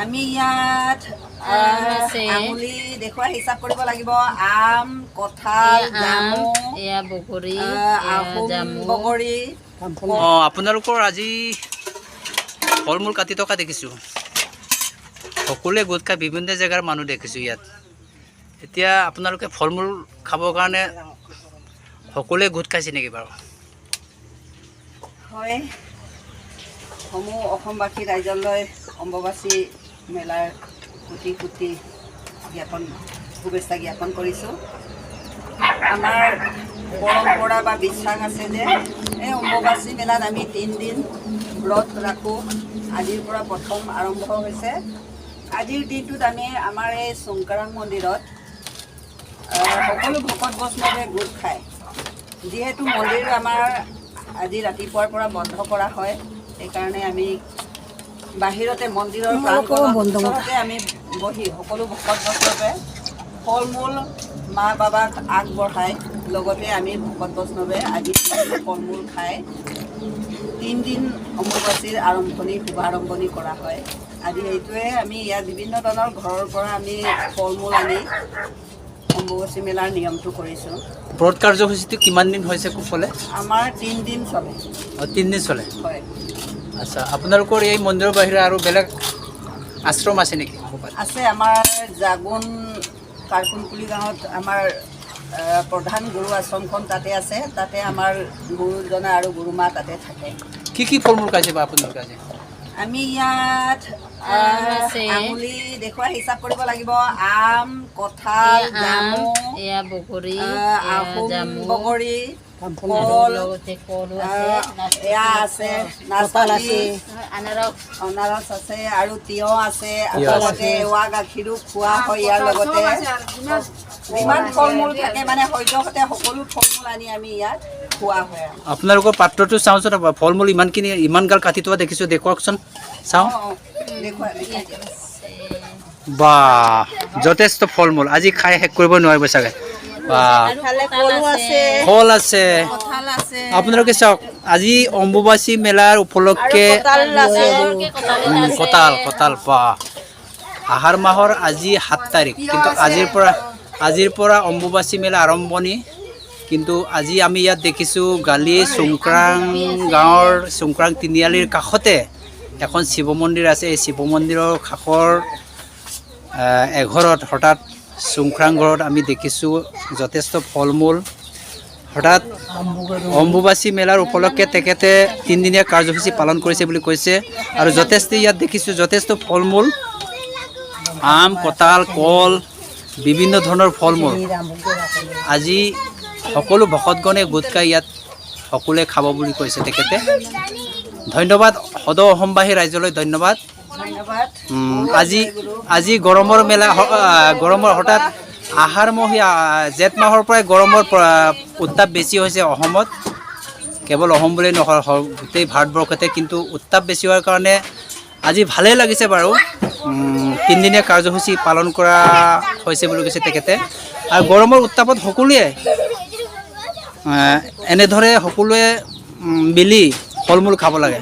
আমি ইয়াত আম আছে। আঙুলি দেখুওৱা হিচাপ কৰিব লাগিব। আম, কঁঠাল, এয়া আম, জামু, এয়া বগৰী, এয়া আহোম জামু। বগৰী। অঁ, আপোনালোকৰ আজি ফল মূল কাটি থকা দেখিছোঁ। সকলোৱে গোট খাই বিভিন্ন জেগাৰ মানুহ দেখিছোঁ ইয়াত। এতিয়া আপোনালোকে ফল মূল খাবৰ কাৰণে সকলোৱে গোট খাইছে নেকি বাৰু? হয়, সমূহ অসমবাসী ৰাইজলৈ অম্বুবাচী মেলাৰ কোটি কোটি শুভেচ্ছা জ্ঞাপন কৰিছোঁ। আমাৰ পৰম্পৰা বা বিশ্বাস আছে যে এই অম্বুবাচী মেলাত আমি 3 দিন ব্ৰত ৰাখোঁ। আজিৰ পৰা প্ৰথম আৰম্ভ হৈছে। আজিৰ দিনটোত আমি আমাৰ এই চুংকাৰাং মন্দিৰত সকলো ভকত বৈষ্ণৱে গোট খায়। যিহেতু মন্দিৰ আমাৰ আজি ৰাতিপুৱাৰ পৰা বন্ধ কৰা হয়, সেইকাৰণে আমি বাহিৰতে মন্দিৰৰ প্ৰাংগণত ওচৰতে আমি বহি সকলো ভকত বৈষ্ণৱে ফল মূল মা বাবাক আগবঢ়াই, লগতে আমি ভকত বৈষ্ণৱে আজি ফল মূল খাই 3 দিন অম্বুবাচীৰ আৰম্ভণি, শুভাৰম্ভণি কৰা হয় আজি। সেইটোৱে আমি ইয়াত বিভিন্ন ধৰণৰ ঘৰৰ পৰা আমি ফল মূল আনি অম্বুবাচী মেলাৰ নিয়মটো কৰিছোঁ। ব্ৰত কাৰ্যসূচীটো কিমান দিন হৈছে ক'লে? আমাৰ 3 দিন চলে। অঁ, 3 দিন চলে? হয়। আচ্ছা, আপোনালোকৰ এই মন্দিৰৰ বাহিৰে আৰু বেলেগ আশ্ৰম আছে নেকি ক'ৰবাত? আছে। আমাৰ জাগুন কাৰকুনকুলি গাঁৱত আমাৰ প্ৰধান গুৰু আশ্ৰমখন তাতে আছে। তাতে আমাৰ গুৰুজনা আৰু গুৰুমা তাতে থাকে। কি কি ফল মূল খাইছে বা আপোনালোকে আজি? আমি ইয়াত আম আছে। আঙুলি দেখুওৱা হিচাপ কৰিব লাগিব। আম, কঁঠাল, এয়া আম, জামু, এয়া বগৰী, এয়া আহোম জামু, বগৰী, আৰু কল, লগতে কলো আছে, এয়া আছে নাচপতি, আনাৰস। আনাৰস আছে আৰু তিয়হ আছে। তিয়হ আছে। লগতে এৱা গাখীৰো খোৱা হয়। ইয়াৰ লগতে যিমান ফল মূল থাকে, মানে সদ্যহতে সকলো ফল মূল আনি আমি ইয়াত খোৱা হয় আৰু। আপোনালোকৰ পাত্ৰটো চাওঁচোন। ফল মূল ইমানখিনি, ইমান গাল কাটি থোৱা দেখিছোঁ, দেখুৱাওকচোন চাওঁ। অঁ, দেখুৱা, দেখাই দিয়া। বা, যথেষ্ট ফল মূল। আজি খাই শেষ কৰিব নোৱাৰিব চাগে। বা, কলো আছে। ফল আছে। কঁঠাল আছে। আপোনালোকে চাওক, আজি অম্বুবাচী মেলাৰ উপলক্ষে কঁতাল, কঁতাল, বা। আহাৰ মাহৰ আজি 7 তাৰিখ, কিন্তু আজিৰ পৰা অম্বুবাচী মেলা আৰম্ভণি। কিন্তু আজি আমি ইয়াত দেখিছোঁ, গালি চুংক্ৰাং গাঁৱৰ চুংক্ৰাং তিনিআলিৰ কাষতে এখন শিৱ মন্দিৰ আছে। এই শিৱ মন্দিৰৰ কাষৰ এঘৰত, হঠাৎ চুংক্ৰাং ঘৰত আমি দেখিছোঁ যথেষ্ট ফল মূল। হঠাৎ অম্বুবাচী মেলাৰ উপলক্ষে তেখেতে তিনিদিনীয়া কাৰ্যসূচী পালন কৰিছে বুলি কৈছে। আৰু যথেষ্ট ইয়াত দেখিছোঁ যথেষ্ট ফল মূল, আম, কঁঠাল, কল, বিভিন্ন ধৰণৰ ফল মূল। আজি সকলো ভকতগণে গোট খাই ইয়াত সকলোৱে খাব বুলি কৈছে তেখেতে। ধন্যবাদ, সদৌ অসমবাসী ৰাইজলৈ ধন্যবাদ। ধন্যবাদ। আজি গৰমৰ মেলা, গৰমৰ হঠাৎ আহাৰ মহীয়া জেঠ মাহৰ পৰাই গৰমৰ উত্তাপ বেছি হৈছে অসমত। কেৱল অসম বুলিয়েই নহয়, গোটেই ভাৰতবৰ্ষতে। কিন্তু উত্তাপ বেছি হোৱাৰ কাৰণে আজি ভালেই লাগিছে বাৰু। তিনিদিনীয়া কাৰ্যসূচী পালন কৰা হৈছে বুলি কৈছে তেখেতে। আৰু গৰমৰ উত্তাপত সকলোৱে এনেদৰে সকলোৱে মিলি ফল মূল খাব লাগে।